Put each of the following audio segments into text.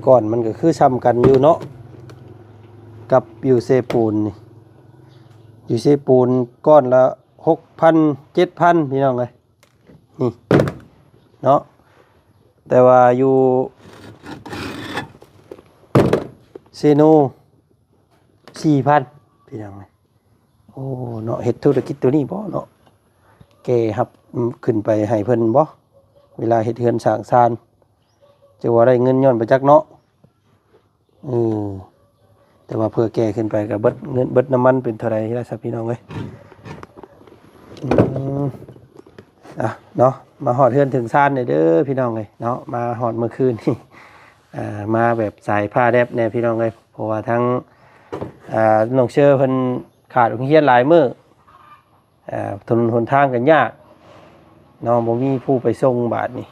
ກ້ອນມັນກໍຄືຊ່ຳກັນຢູ່ເນາະ ກັບຢູ່ເຊໂປນນີ້ ຢູ່ເຊໂປນກ້ອນລະຫົກພັນ ເຈັດພັນ ພີ່ນ້ອງເອີຍ ນີ້ເນາະ ແຕ່ວ່າຢູ່ເຊໂນ ສີ່ພັນ ພີ່ນ້ອງເອີຍ. ໂອ້ ເນາະ ເຮັດທຸລະກິດໂຕນີ້ບໍ່ເນາະ ແກ່ຮັບ ອືມ ຂຶ້ນໄປໃຫ້ເພິ່ນບໍ່ ເວລາເຮັດເຮືອນສ້າງຊານ ຈະວ່າໄດ້ເງິນຍ້ອນບໍ່ຈັກເນາະ. ເອີ ແຕ່ວ່າເພື່ອແກ່ຂຶ້ນໄປກໍເບິດເງິນເບິດນ້ຳມັນເປັນເທົ່າໃດລະຊະ ພີ່ນ້ອງເອີຍ. ອືມ ອ່ະ ເນາະ ມາຮອດເຮືອນເຖິງຊານແດ່ເດີ ພີ່ນ້ອງເອີຍເນາະ ມາຮອດມື້ຄືນນີ້ ອ່າ ມາແບບສາຍຟ້າແລບແດ່ ພີ່ນ້ອງເອີຍ ເພາະວ່າທາງ ອ່າ ນ້ອງເຊີເພິ່ນຂາດໂຮງຮຽນຫຼາຍມື້ ອ່າ ຖະໜົນຫົນທາງກໍຍາກເນາະ ບໍ່ມີຜູ້ໄປສົ່ງບາດນີ້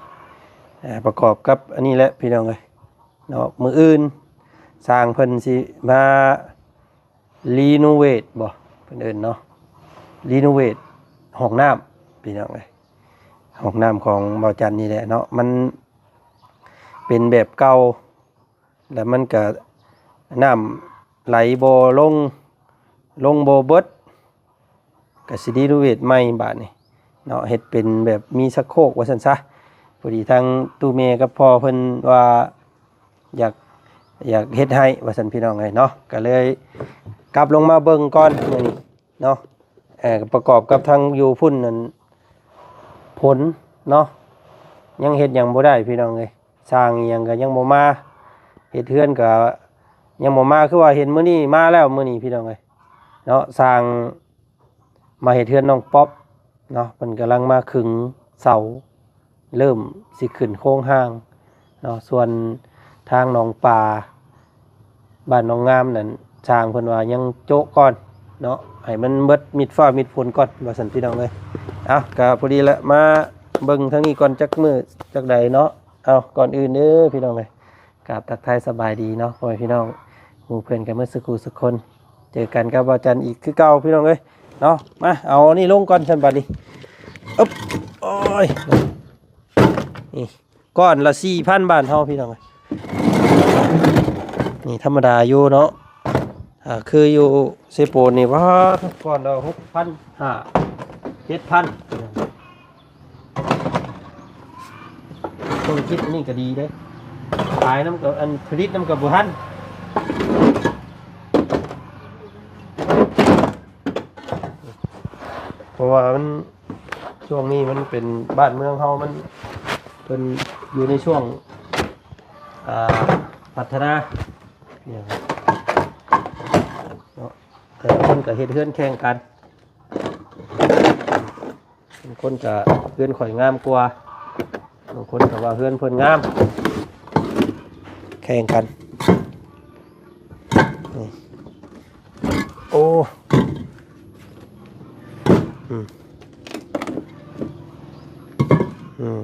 ອ່າ ປະກອບກັບອັນນີ້ແຫຼະ ພີ່ນ້ອງເອີຍເນາະ ມື້ອື່ນຊ່າງເພິ່ນຊິມາ ຣີໂນເວດບໍ່ ເພິ່ນເອີ້ນເນາະ ຣີໂນເວດຫ້ອງນ້ຳ ພີ່ນ້ອງເອີຍ. ຫ້ອງນ້ຳຂອງບ່າວຈັນນີ້ແຫຼະເນາະ ມັນເປັນແບບເກົ່າ ແລ້ວມັນກະນ້ຳໄຫຼບໍ່ລົງ ລົງບໍ່ເບິດ ກະຊິຣີໂນເວດໃໝ່ບາດນີ້ເນາະ ເຮັດເປັນແບບມີຊັກໂຄກວ່າຊັ້ນຊະ. ພໍດີທາງຕູ້ແມ່ກັບພໍ່ເພິ່ນວ່າ ຢາກ ຢາກເຮັດໃຫ້ວ່າຊັ້ນ ພີ່ນ້ອງເອີຍເນາະ ກໍເລີຍກັບລົງມາເບິ່ງກ່ອນມື້ນີ້ເນາະ. ເອີ ປະກອບກັບທາງຢູ່ພຸ້ນນັ້ນ ຝົນເນາະ ຍັງເຮັດຫຍັງບໍ່ໄດ້ ພີ່ນ້ອງເອີຍ ຊ່າງອີ່ຫຍັງກໍຍັງບໍ່ມາ ເຮັດເຮືອນກໍຍັງບໍ່ມາ ຄືວ່າເຫັນມື້ນີ້ມາແລ້ວ ມື້ນີ້ ພີ່ນ້ອງເອີຍເນາະ ຊ່າງ ມາເຮັດເຮືອນນ້ອງປັອບເນາະ ເພິ່ນກຳລັງມາຂຶງເສົາ ເລີ່ມຊິຂຶ້ນໂຄງຮ່າງເນາະ. ສ່ວນທາງໜອງປາ ບ້ານໜອງງາມນັ້ນ ຊ່າງເພິ່ນວ່າຍັງໂຈະກ່ອນເນາະ ໃຫ້ມັນເບິດມິດຟ້າມິດຝົນກ່ອນ ວ່າຊັ້ນ ພີ່ນ້ອງເອີຍ. ເອົາ ກໍພໍດີລະ ມາເບິ່ງທາງນີ້ກ່ອນ ຈັກມື້ຈັກໃດເນາະ. ເອົາ ກ່ອນອື່ນເດີ ພີ່ນ້ອງເອີຍ ກາບທັກທາຍສະບາຍດີເນາະ ພໍ່ແມ່ພີ່ນ້ອງ ໝູ່ເພື່ອນກັນໝົດສູ່ຜູ້ສູ່ຄົນ. ເຈີກັນກັບບ່າວຈັນອີກຄືເກົ່າ ພີ່ນ້ອງເອີຍເນາະ. ມາ ເອົາອັນນີ້ລົງກ່ອນຊັ້ນ ບາດນີ້ ອຶບ ໂອ້ຍ ນີ້ ກ້ອນລະສີ່ພັນບາດເຮົາ ພີ່ນ້ອງເອີຍ. ນີ້ທຳມະດາຢູ່ເນາະ ອ່າ ຄືຢູ່ເຊໂປນນີ້ ວ້າ ກ້ອນລະຫົກພັນຫ້າ ເຈັດພັນ ທຸລະກິດອັນນີ້ກໍດີເດ້ ຂາຍນຳກໍ ອັນຜະລິດນຳກໍບໍ່ທັນ ເພາະວ່າມັນ ຊ່ວງນີ້ມັນເປັນ ບ້ານເມືອງເຮົາມັນ ເພິ່ນຢູ່ໃນຊ່ວງ ອ່າ ພັດທະນາເນາະ ແຕ່ລະຄົນກໍເຮັດເຮືອນແຂ່ງກັນ. ບາງຄົນກະເຮືອນຂ້ອຍງາມກວ່າ ບາງຄົນກະວ່າເຮືອນເພິ່ນງາມ ແຂ່ງກັນ. ນີ້ ໂອ້ ອືມ ອືມ.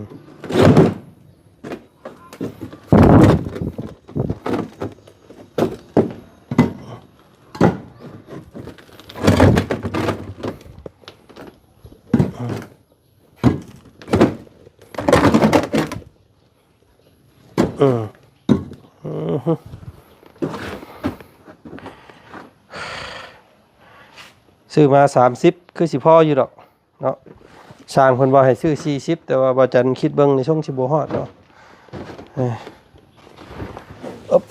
ອືມ ອືມ ຊື້ມາສາມສິບ ຄືຊິພໍຢູ່ດອກ. ເນາະ ຊ່າງເພິ່ນວ່າໃຫ້ຊື້ສີ່ສິບ ແຕ່ວ່າບ່າວຈັນຄິດເບິ່ງນີ້ຊົງຊິບໍ່ຮອດເນາະ. ເອີ ອຶບ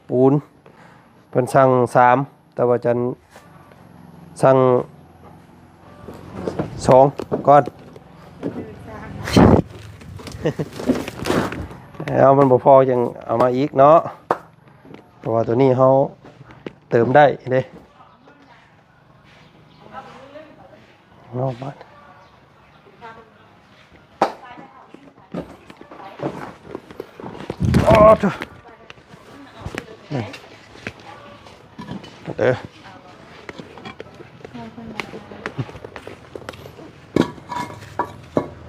ປູນ ເພິ່ນສັ່ງສາມ ແຕ່ວ່າຈັນສັ່ງສອງກ່ອນ ແລ້ວມັນບໍ່ພໍຈັ່ງເອົາມາອີກເນາະ ເພາະວ່າໂຕນີ້ເຮົາເຕີມໄດ້ເດ້ ເນາະ ບາດ ໂອ້ໂທ ນີ້ ເດີ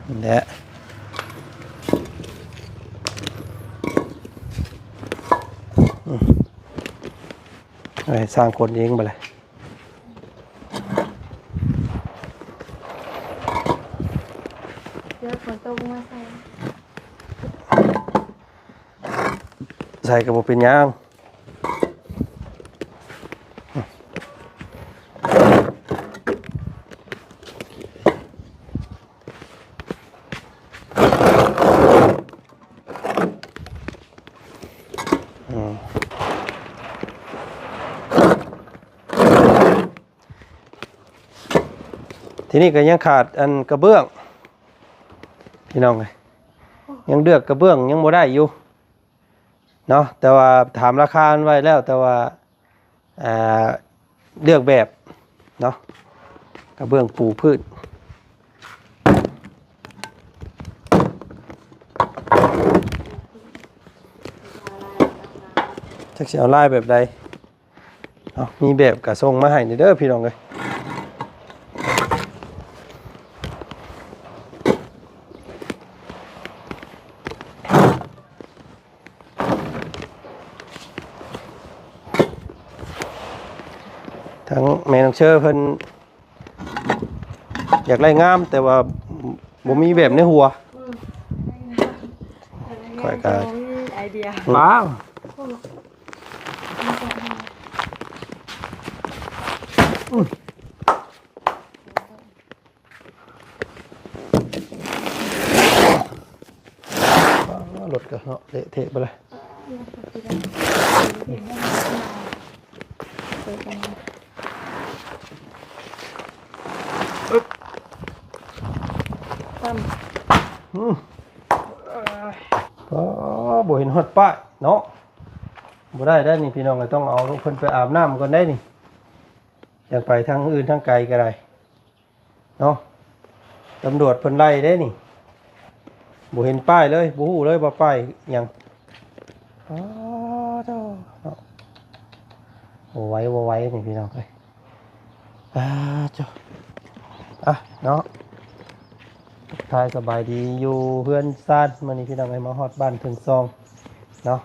ນີ້ແຫຼະ ອືມ ໃຫ້ຊ່າງຄົນເອງບາດນີ້. ໃສ່ກໍບໍ່ເປັນຫຍັງ. ອືມ ທີນີ້ກໍຍັງຂາດອັນກະເບື້ອງ ພີ່ນ້ອງເອີຍ, ຍັງເລືອກກະເບື້ອງຍັງບໍ່ໄດ້ຢູ່ເນາະ, ແຕ່ວ່າຖາມລາຄາມັນໄວ້ແລ້ວ ແຕ່ວ່າ ອ່າ ເລືອກແບບເນາະ ກະເບື້ອງປູພື້ນ ຈັກຊິເອົາລາຍແບບໃດ. ເອົາ ມີແບບກະສົ່ງມາໃຫ້ແດ່ເດີພີ່ນ້ອງເອີຍ. ທາງແມ່ນ້ອງເຊີເພິ່ນຢາກໄດ້ງາມ ແຕ່ວ່າບໍ່ມີແບບໃນຫົວ. ອືມ ຂ້ອຍກໍ ບໍ່ມີໄອເດຍ. ວ້າວ ອືມ ລົດກໍເນາະ ເລະເທະໄປເລີຍ. ອືມ ອໍ ບໍ່ເຫັນຮອດປ້າຍເນາະ. ບໍ່ໄດ້ໄດ໋ນີ້ພີ່ນ້ອງເອີຍ, ຕ້ອງເອົາເພິ່ນໄປອາບນ້ຳກ່ອນໄດ໋ນີ້, ຢາກໄປທາງອື່ນທາງໄກກໍໄດ້ເນາະ. ຕຳຫຼວດເພິ່ນໄລ່ເດ້ນີ້, ບໍ່ເຫັນປ້າຍເລີຍ, ບໍ່ຮູ້ເລີຍວ່າປ້າຍຫຍັງ. ອໍ ເຈົ້າເນາະ, ບໍ່ໄຫວ ບໍ່ໄຫວນີ້ພີ່ນ້ອງເອີຍ. ອ່າ ເຈົ້າ ອ່ະເນາະ ທັກທາຍສະບາຍດີຢູ່ເຮືອນຊານ. ມື້ນີ້ພີ່ນ້ອງເອີຍ ມາຮອດບ້ານເທິງຊ່ອງເນາະ,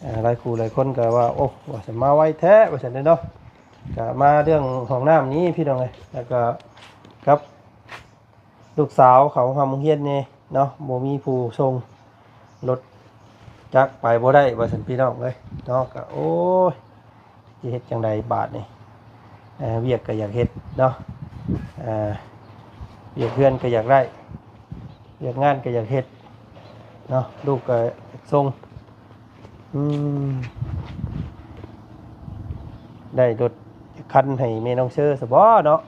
ເອີ ຫຼາຍຄູ່ຫຼາຍຄົນກໍວ່າ ໂອ້ ວ່າຊິມາໄວແທ້ ວ່າຊັ້ນເດ້ເນາະ. ກໍມາເລື່ອງຫ້ອງນ້ຳນີ້ພີ່ນ້ອງເອີຍ, ແລ້ວກໍກັບລູກສາວເຂົ້າໂຮງຮ່ຳໂຮງຮຽນແດ່ເນາະ, ບໍ່ມີຜູ້ສົ່ງ, ລົດຈັກໄປບໍ່ໄດ້ ວ່າຊັ້ນພີ່ນ້ອງເອີຍເນາະ. ກໍ ໂອ້ຍ ຊິເຮັດຈັ່ງໃດບາດນີ້? ເອີ ວຽກກໍຢາກເຮັດເນາະ, ເອີ ວຽກເຮືອນກໍຢາກໄດ້, ວຽກງານກໍຢາກເຮັດເນາະ, ລູກກໍຢາກສົ່ງ. ອືມ ໄດ້ລົດຈັກຄັນໃຫ້ແມ່ນ້ອງເຊີຊະບໍເນາະ?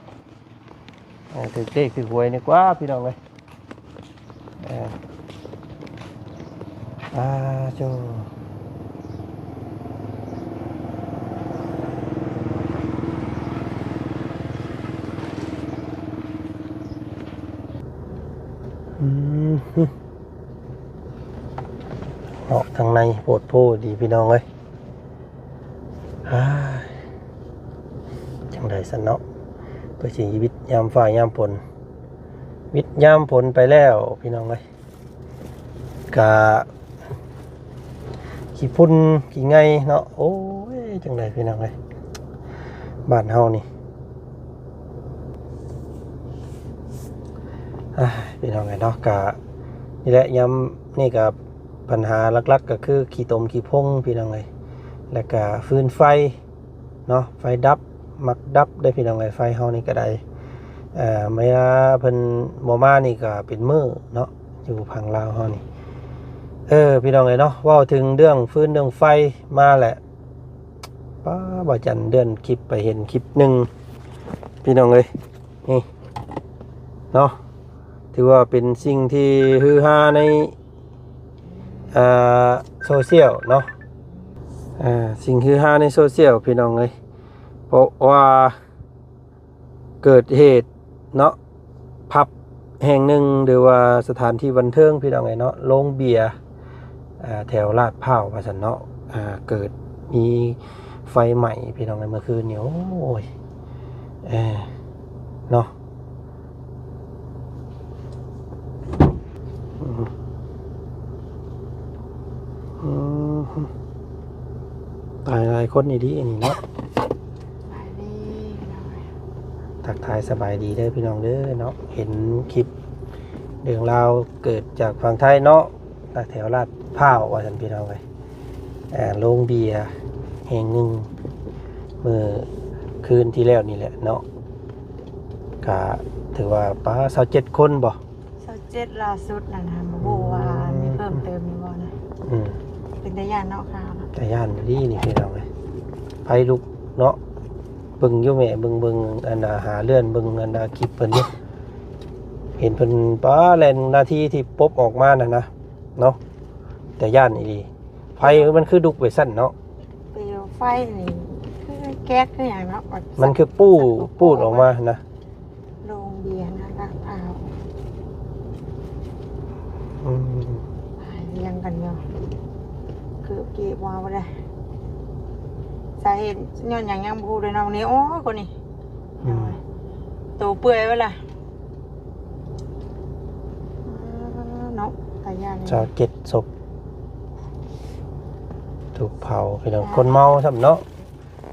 ເອີ ຖືກເລກຖືກຫວຍນີ້ກວ່າ ພີ່ນ້ອງເອີຍ. ເອີ ອ່າ ໂຈ ອືມ ເນາະ ທາງໃນໂພດໂພດີພີ່ນ້ອງເອີຍ. ເອີຍ ຈັ່ງໃດຊັ້ນເນາະ, ເພື່ອຊິວິດຍາມຟ້າຍາມຝົນ, ວິດຍາມຝົນໄປແລ້ວພີ່ນ້ອງເອີຍ, ກະຂີ້ຝຸ່ນຂີ້ໄງ່ເນາະ. ໂອ້ຍ ຈັ່ງໃດພີ່ນ້ອງເອີຍ ບ້ານເຮົານີ້. ອ່າ ພີ່ນ້ອງເອີຍເນາະ, ກະນີ້ແຫຼະ ຍາມນີ້ກະບັນຫາຫຼັກໆກໍຄືຂີ້ຕົມຂີ້ພົງພີ່ນ້ອງເອີຍ, ແລ້ວກະຟືນໄຟເນາະ, ໄຟດັບ ມັກດັບເດ້ພີ່ນ້ອງເອີຍ, ໄຟເຮົານີ້ກໍໄດ້ ເອີ ເວລາເພິ່ນບໍ່ມານີ້ກໍເປັນມື້ເນາະ ຢູ່ຝັ່ງລາວເຮົານີ້. ເອີ ພີ່ນ້ອງເອີຍເນາະ, ເວົ້າເຖິງເລື່ອງຟືນເລື່ອງໄຟມາແຫຼະ ປ້າ ບ່າວຈັນເລື່ອນຄລິບໄປເຫັນຄລິບໜຶ່ງພີ່ນ້ອງເອີຍ ນີ້ເນາະ, ຖືວ່າເປັນສິ່ງທີ່ຮືຮາໃນ ເອີ ໂຊຊຽວເນາະ, ເອີ ສິ່ງຮືຮາໃນໂຊຊຽວພີ່ນ້ອງເອີຍ, ເພາະວ່າເກີດເຫດເນາະ ຜັບແຫ່ງໜຶ່ງ ຫຼືວ່າສະຖານທີ່ບັນເທີງພີ່ນ້ອງເອີຍເນາະ, ໂລງເບຍ ອ່າ ແຖວລາດພ້າວວ່າຊັ້ນເນາະ, ອ່າ ເກີດມີໄຟໄໝ້ພີ່ນ້ອງເອີຍ ເມື່ອຄືນນີ້. ໂອ້ຍ ເອີ ເນາະ ອືມ ອືມ ຕາຍຫຼາຍຄົນອີ່ຫຼີອັນນີ້ເນາະ. ສະບາຍດີ ທັກທາຍສະບາຍດີເດີພີ່ນ້ອງເດີເນາະ, ເຫັນຄລິບເລື່ອງລາວເກີດຈາກຝັ່ງໄທເນາະ, ແຖວລາດພ້າວວ່າຊັ້ນພີ່ນ້ອງເອີຍ. ອ່າ ໂຮງເບຍແຫ່ງໜຶ່ງ ມື້ຄືນທີ່ແລ້ວນີ້ແຫຼະເນາະ ກະຖືວ່າ ປາ ຊາວເຈັດຄົນບໍ່? ຊາວເຈັດ ລ່າສຸດນັ້ນນະ ບໍ່ຮູ້ວ່າ ອືມ ມີເພີ່ມເຕີມຢູ່ບໍ່ນະ? ອືມ ເປັນຕາຢ້ານເນາະ ຂ່າວນະ ຕາຢ້ານອີ່ຫຼີນີ້ພີ່ນ້ອງເອີຍ ໄຟລຸກເນາະ. ເບິ່ງຢູ່ແມ່ ເບິ່ງ ເບິ່ງ ອັນນ່າ ຫາເລື່ອນເບິ່ງ ອັນນ່າ ຄລິບເພິ່ນຢູ່ ເຫັນເພິ່ນ ປາ ແລ່ນນາທີທີ່ປົບອອກມານັ້ນນະເນາະ ຕາຢ້ານອີ່ຫຼີ. ໄຟມັນຄືລຸກໄປຊັ້ນເນາະ ເປວໄຟນີ້ຄືແກັສຄືຫຍັງເນາະ ມັນຄືປູດ ປູດອອກມາຫັ້ນນະ. ໂຮງເບຍນະ ລາດພຮ້າວ ອືມ ຫຼາຍຮຽງກັນຢູ່ ຄືເກະວ່າບໍ່ໄດ້ ສາເຫດຍ້ອນຫຍັງຍັງບໍ່ຮູ້ເລີຍເນາະ ນີ້ ໂອ້ ກວ່ານີ້ ອືມ ໂຕເປື່ອຍໄວ້ລະ ເນາະ ຕາຢ້ານ ຊາວເຈັດສົບ ຖືກເຜົາພີ່ນ້ອງ ເນາະ ຄົນເມົາຊ້ຳເນາະ.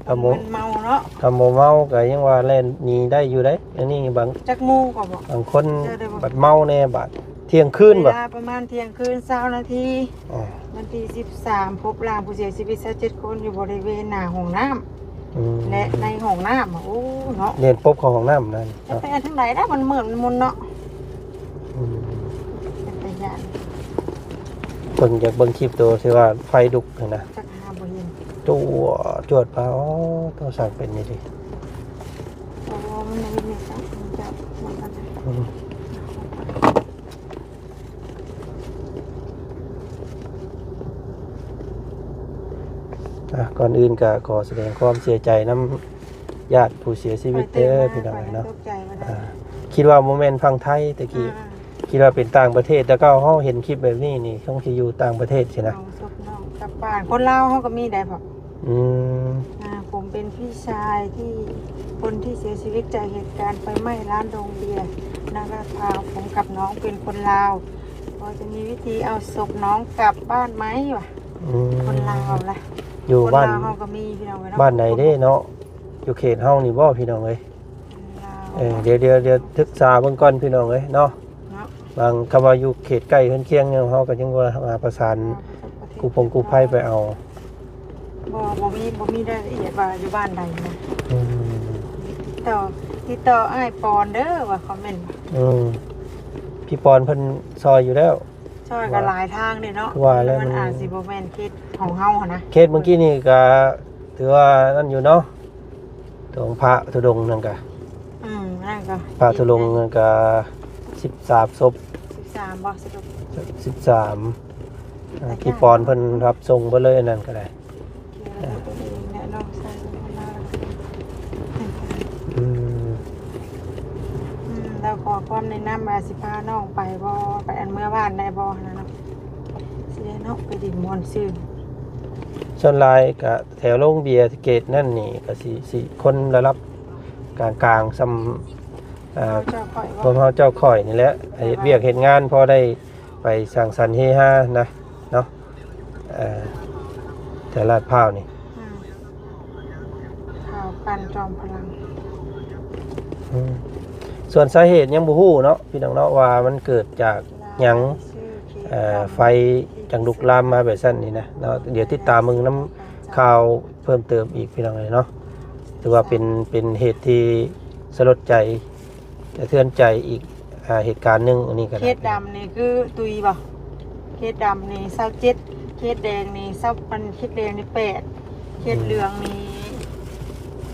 ຄັນບໍ່ ເມົາເນາະ ຄັນບໍ່ເມົາກໍຍັງວ່າແລ່ນໜີໄດ້ຢູ່ເດ້ ອັນນີ້ບາງ ຈັກໂມງກໍບໍ່ ບາງຄົນ ເຈົ້າໄດ້ບໍ່ ບັດເມົາແດ່ ບາດທ່ຽງຄືນບໍ່ ເວລາປະມານທ່ຽງຄືນຊາວນາທີ ອໍ ວັນທີສິບສາມ ພົບຮ່າງຜູ້ເສຍຊີວິດຊາວເຈັດຄົນ ຢູ່ບໍລິເວນໜ້າຫ້ອງນ້ຳ ອືມ ແລະ ໃນຫ້ອງນ້ຳ ໂອ້ ເນາະ ແລ່ນປົບເຂົ້າຫ້ອງນ້ຳນັ້ນ ຈະໄປທາງໃດລະ ມັນມືດມັນມົນເນາະ ອືມ ເປັນຕາຢ້ານ ເບິ່ງ ຢາກເບິ່ງຄລິບໂຕທີ່ວ່າໄຟລຸກຫັ້ນນະ ຈັກ ຫາບໍ່ເຫັນ ຈວດ ຈວດປາ ໂອ້ ໂຕຊ່າງເປັນນີ້ຕິ ໂອ້ ມັນຍັງມີສັກ ມັນຈະ ມັນຈະ ອືມ ອ່ະ ກ່ອນອື່ນກໍຂໍສະແດງຄວາມເສຍໃຈນຳຍາດຜູ້ເສຍຊີວິດເດີ ໂອ້ຍ ພີ່ນ້ອງເອີຍເນາະ ຂ້ອຍຕົກໃຈວ່າ ອ່າ ຄິດວ່າບໍ່ແມ່ນຝັ່ງໄທແຕ່ກີ້ ອ່າ ຄິດວ່າເປັນຕ່າງປະເທດ ແຕ່ເກົ່າເຮົາເຫັນຄລິບແບບນີ້ນີ້ ຄົງຊິຢູ່ຕ່າງປະເທດຊີ້ນະ ເອົາສົບນ້ອງກັບບ້ານ ຄົນລາວເຮົາກໍມີໄດ໋ພໍ່ ອືມ ອ່າ ຜົມເປັນພີ່ຊາຍທີ່ ຄົນທີ່ເສຍຊີວິດຈາກເຫດການໄຟໄໝ້ຮ້ານໂຮງເບຍ ນະ ລາດພຮ້າວ ຜົມກັບນ້ອງເປັນຄົນລາວ ພໍຈະມີວິທີເອົາສົບນ້ອງກັບບ້ານໄໝວະ ອືມ ຄົນລາວລະ ຢູ່ບ້ານ ຄົນລາວເຮົາກໍມີພີ່ນ້ອງເອີຍເນາະ ບ້ານໃດເດ້ເນາະ ຢູ່ເຂດເຮົານີ້ບໍ່ພີ່ນ້ອງເອີຍ ເອີ ດຽວ ດຽວ ດຽວສຶກສາເບິ່ງກ່ອນພີ່ນ້ອງເອີຍເນາະ ເນາະ ບາງ ຄຳວ່າຢູ່ເຂດໃກ້ເຮືອນຄຽງເຮົາກໍຍັງວ່າ ອ່າ ປະສານກູ້ ອ່າ ປະສານກູ້ພົງກູ້ໄພໄປເອົາ ບໍ່ ບໍ່ມີ ບໍ່ມີລາຍລະອຽດວ່າຢູ່ບ້ານໃດນະ ອືມ ຕິດຕໍ່ ຕິດຕໍ່ອ້າຍປອນເດີວ່າຄອມເມັນ ອືມ ພີ່ປອນເພິ່ນຊ່ອຍຢູ່ແລ້ວ ຊ່ອຍກໍຫຼາຍທາງເດ້ເນາະ ວ່າແລ້ວ ມັນ ມັນອາດຊິບໍ່ແມ່ນເຂດຂອງເຮົາຫັ້ນນະ ເຂດເມື່ອກີ້ນີ້ກໍຖືວ່ານັ້ນຢູ່ເນາະ ຂອງພະທຸດົງນັ້ນກະ ອືມ ນັ້ນກະ ພະທຸດົງນັ້ນກະສິບສາມສົບ ສິບສາມບໍ່ ສິບສາມ ອ່າ ທີ່ປອນເພິ່ນຮັບສົ່ງເບິດເລີຍ ອັນນັ້ນກະໄດ້ ອືມ ອືມ ແລ້ວຂໍຄວາມແນະນຳວ່າຊິພານ້ອງໄປບໍ່ ໄປອັນເມືອບ້ານໄດ້ບໍ່ຫັ້ນນະເນາະ ຊິໄດ້ເນາະ ໄປດິນມ່ວນຊື່ນ ສ່ວນຫຼາຍກະ ແຖວໂຮງເບຍເກດນັ້ນນີ້ກໍຊິ ຊິຄົນລະດັບກາງໆ ສ່ຳ ເອີ ພວກເຮົາເຈົ້າຂ້ອຍນີ້ແຫຼະ ເຮັດວຽກເຮັດງານພໍໄດ້ໄປສັງສັນເຮຮານະເນາະ ເອີ ແຖວລາດພ້າວນີ້ ອືມ ຂ່າວປັນຈອມພະລັງ ອືມ ສ່ວນສາເຫດຍັງບໍ່ຮູ້ເນາະ ພີ່ນ້ອງເນາະ ວ່າມັນເກີດຈາກຫຍັງ ເອີ ໄຟຈັ່ງລຸກລາມມາແບບຊັ້ນນີ້ນະເນາະ ດຽວຕິດຕາມເບິ່ງນຳ ຂ່າວເພີ່ມເຕີມອີກ ພີ່ນ້ອງເອີຍເນາະ ຖືວ່າເປັນ ເປັນເຫດທີ່ສະຫຼົດໃຈ ສະເທືອນໃຈອີກ ອ່າ ເຫດການໜຶ່ງ ອັນນີ້ກໍໄດ້ ເຂດດຳນີ້ຄືຕຸຍບໍ່? ເຂດດຳນີ້ຊາວເຈັດ ເຂດແດງນີ້ຊາວ ອັນ ເຂດແດງນີ້ແປດ ເຂດເຫຼືອງນີ້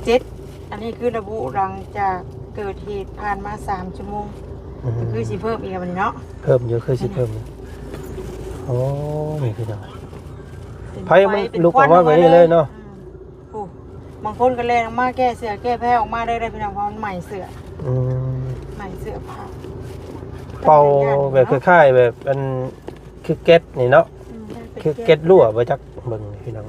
ເຈັດ ອືມ ອັນນີ້ຄືລະບຸຫຼັງຈາກເກີດເຫດຜ່ານມາສາມຊົ່ວໂມງ ອືມ ກໍຄືຊິເພີ່ມອີກແລ້ວບັດນີ້ເນາະ ເພີ່ມຢູ່ ຄືຊິເພີ່ມຢູ່ ໂອ້ ນີ້ພີ່ນ້ອງ ເປັນໄຟ ໄຟມັນລຸກອອກມາແບບນີ້ເລີຍເນາະ ອືມ ໂອ້ ບາງຄົນກໍແລ່ນອອກມາແກ້ເສື້ອແກ້ແພອອກມາເລີຍເດ້ພີ່ນ້ອງ ເພາະມັນໄໝ້ເສື້ອ ອືມ ໄໝ້ເສື້ອຜ້າ ເປົ່າແບບຄ້າຍໆ ແບບອັນ ຄືແກັສນີ້ເນາະ ອືມ ຄືແກັສຮົ່ວບໍ່ຈັກ ເບິ່ງພີ່ນ້ອງ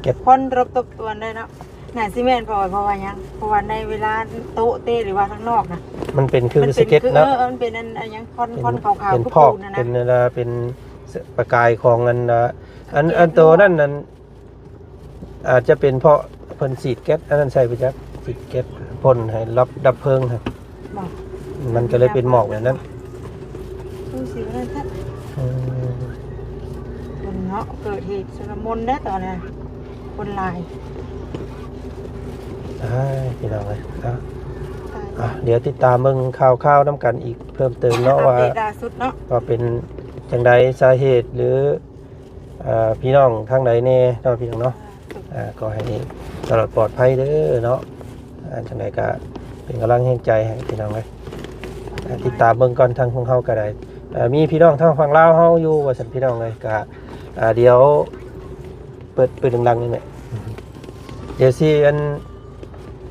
ແກັສ ຄວັນລົບທົບທວນໄດ້ເນາະ ໜ້າຊິແມ່ນ ເພາະວ່າ ເພາະວ່າຫຍັງ ເພາະວ່າໃນເວລາໂຕະເຕະ ຫຼືວ່າທາງນອກນະ ມັນເປັນຄືສະເກັດເນາະ ເອີ ມັນເປັນອັນ ອັນຫຍັງ ຄວັນ ເປັນ ຄວັນຂາວໆ ເປັນພອກ ຄືປູນຫັ້ນນະ ເປັນອັນ ເປັນປະກາຍຂອງອັນ ອັນ ສະເກັດ ອັນໂຕນັ້ນນັ້ນ ອາດຈະເປັນເພາະເພິ່ນສີດແກັສອັນນັ້ນໃສ່ໄປຈັກ ສີດແກັສພົ່ນໃຫ້ດັບ ດັບເພີງຫັ້ນ ບໍ່ ມັນກໍເລີຍເປັນໝອກແບບນັ້ນ ຄືຊິວ່ານັ້ນແທ້ ອືມ ເປັນ ເນາະ ເກີດເຫດຊຸລະມຸນເດ້ຕອນນັ້ນ ຄົນຫຼາຍ. ອ້າຍ ພີ່ນ້ອງເອີຍ ເອົາ ຕາຍ ອ່ະ ດຽວຕິດຕາມເບິ່ງຂ່າວຄາວນຳກັນອີກເພີ່ມເຕີມເນາະ ອັບເດດ ວ່າ ລ່າສຸດເນາະ ວ່າເປັນຈັ່ງໃດ ສາເຫດ ຫຼື ເອີ ພີ່ນ້ອງທາງໃດແດ່ເນາະ ພີ່ນ້ອງເນາະ. ອ່າ ຂໍໃຫ້ຕະຫຼອດປອດໄພເດີເນາະ. ອ່າ ຈັ່ງໃດກະເປັນກຳລັງແຮງໃຈໃຫ້ພີ່ນ້ອງເອີຍ. ອ່າ ຕິດຕາມເບິ່ງກ່ອນ ທາງພວກເຮົາກະໄດ້ ເອີ ມີພີ່ນ້ອງທາງຝັ່ງລາວເຮົາຢູ່ວ່າຊັ້ນ ພີ່ນ້ອງເອີຍ. ກະ ອ່າ ດຽວເປີດ ເປີດດັງໆ ນີ້ແຫຼະ ດຽວຊິອັນ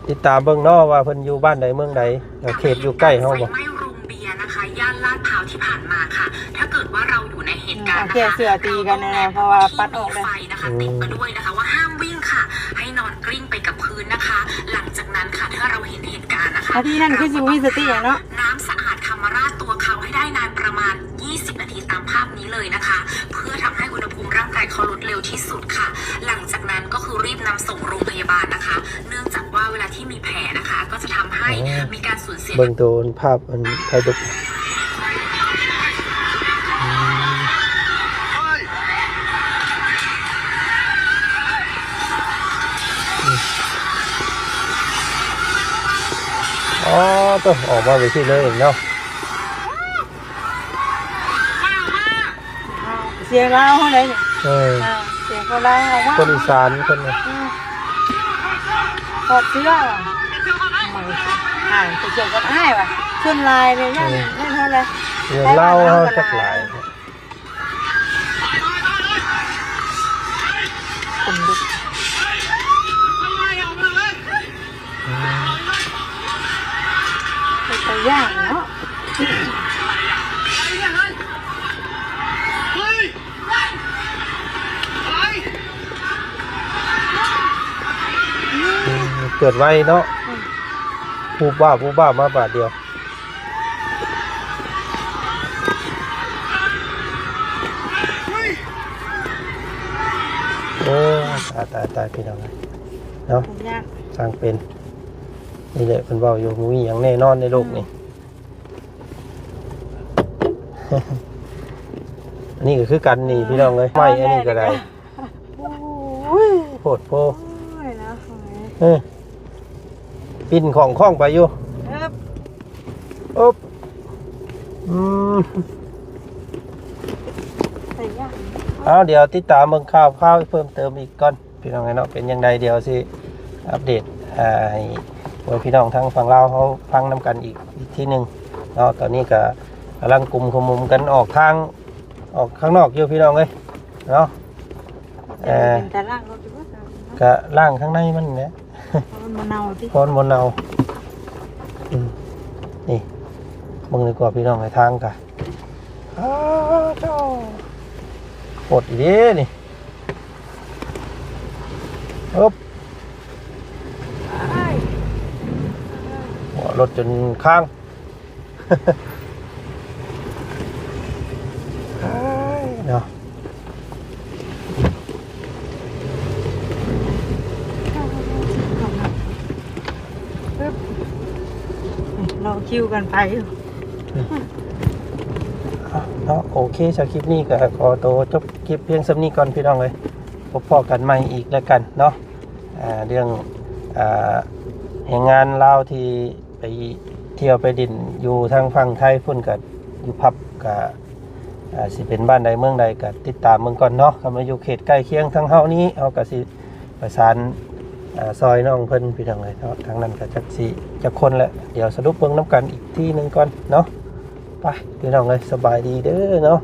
ຕິດຕາມເບິ່ງເນາະວ່າເພິ່ນຢູ່ບ້ານໃດເມືອງໃດ ແລ້ວເຂດຢູ່ໃກ້ເຮົາບໍ່? ໄຟໄໝ້ໂຮງເບຍ นะคะ ย่านลาดพร้าวที่ผ่านมาค่ะ ถ้าเกิดว่าเราอยู่ในเหตุการณ์ นะคะ เออ เอาแก้เสื้อตีกันนะ เราต้องแจ้ง เพราะว่าปัดออกเลย ผู้ที่มีไฟ นะคะ อืม ติดมาด้วยนะคะ ว่าห้ามวิ่งค่ะ ให้นอนกลิ้งไปกับพื้นนะคะ หลังจากนั้นค่ะ ถ้าเราเห็นเหตุการณ์นะคะ อาทิตย์นั้นคือสิมีสติอะเนาะ เราก็ต้องทาน้ำสะอาดค่ะ มาราดตัวเขาให้ได้นานประมาณ ยี่สิบนาที ตามภาพนี้เลยนะคะ เพื่อทำให้อุณหภูมิร่างกายเขาลดเร็วที่สุดค่ะ หลังจากนั้นก็คือรีบนำส่งโรงพยาบาลนะคะ เนื่องจากว่าเวลาที่มีแผลนะคะ ก็จะทำให้ อ๋อ มีการสูญเสีย เบิ่งโตนภาพอันไฟลุก อืม อ๋อ โต ออกมาแบบนี้เลยเนาะ เสียงลาวเฮาได๋ เออ เออ เสียงคนลาวออกมา คนอีสานคน อืม ถอดเสื้อว่ะ อ่า ไปเกี่ยวกับอ้ายว่ะ ส่วนหลายเนี่ย ย่าน เออ ย่านเท่าใด เสียงลาวเฮาจักหลาย ขนลุก เป็นตาย่านเนาะ เกิดไวเนาะ อืม ปุ๊บวาบปุ๊บวาบมาบาดเดียว โอ้ ตาย ตาย ตาย พี่น้องเอ้ย เนาะ เป็นยาก สร้างเป็น นี่แหละเพิ่นเว้าอยู่ บ่มีหยังแน่นอนในโลกนี้ อืม อันนี้ก็คือกันนี่ อ่า พี่น้องเอ้ย ไม้อันนี้ก็ได้ โอ้ย โพดโพ โอ้ย นะ เออ ปิ้นของข้องไปอยู่ เอิบ อึบ อืม แต่ยาก เอา เดี๋ยวติดตามเบิ่งข่าวคราวเพิ่มเติมอีกก่อน พี่น้องเอ้ยเนาะ เป็นจั่งใดเดี๋ยวสิอัปเดต อ่า ให้พ่อแม่พี่น้องทางฝั่งลาวเฮาฟังนำกันอีก อีกทีหนึ่งเนาะ ตอนนี้ก็กำลังกุมขมุมกันออกทาง ออกข้างนอกอยู่พี่น้องเอ้ยเนาะ เอ่อ เป็นตาล้างรถอยู่บ่ ก็ล้างข้างในมันแหละ เพราะมันบ่เน่าติ เพราะมันบ่เน่า อืม นี่ เบิ่งดีกว่าพี่น้องเอ้ย ทางกะ อ้าว โจ้ โหดอีหลีนี่ อึบ โอ้ รถจนค้าง เนาะ รอคิวกันไปอยู่ เนาะ โอเค สำหรับคลิปนี้ก็ขอตัวจบคลิปเพียงส่ำนี้ก่อนพี่น้องเอ้ย พบพ้อกันใหม่อีกแล้วกันเนาะ อ่า เรื่อง อ่า แรงงานลาวที่ไปเที่ยวไปดินอยู่ทางฝั่งไทยพุ้น ก็อยู่ผับ ก็ อ่า สิเป็นบ้านใดเมืองใดก็ติดตามเบิ่งก่อนเนาะ คันว่าอยู่เขตใกล้เคียงทางเฮานี้ เฮาก็สิประสาน อ่า ซอยน้องเพิ่นพี่น้องเอ้ยเนาะ ทางนั้นก็จักสิจักคนแหละ เดี๋ยวสรุปเบิ่งนำกันอีกทีหนึ่งก่อนเนาะ ไปพี่น้องเอ้ย สบายดีเด้อเนาะ